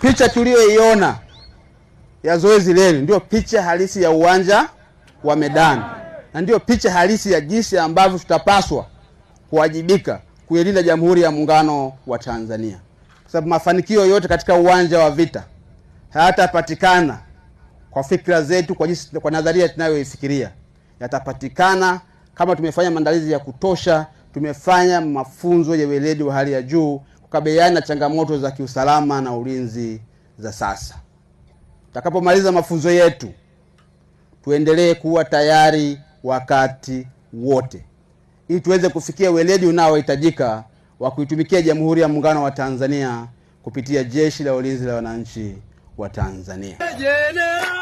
Picha tuliyoiona ya zoezi leli ndio picha halisi ya uwanja wa medani na ndiyo picha halisi ya jinsi ambavyo tutapaswa kuwajibika kuilinda Jamhuri ya Muungano wa Tanzania, kwa sababu mafanikio yote katika uwanja wa vita hayatapatikana kwa fikra zetu, kwa jinsi, kwa nadharia tunayoifikiria. Yatapatikana kama tumefanya maandalizi ya kutosha, tumefanya mafunzo ya weledi wa hali ya juu kukabiliana na changamoto za kiusalama na ulinzi za sasa. Tutakapomaliza mafunzo yetu, tuendelee kuwa tayari wakati wote ili tuweze kufikia weledi unaohitajika wa kuitumikia Jamhuri ya Muungano wa Tanzania kupitia Jeshi la Ulinzi la Wananchi wa Tanzania. Jenerali.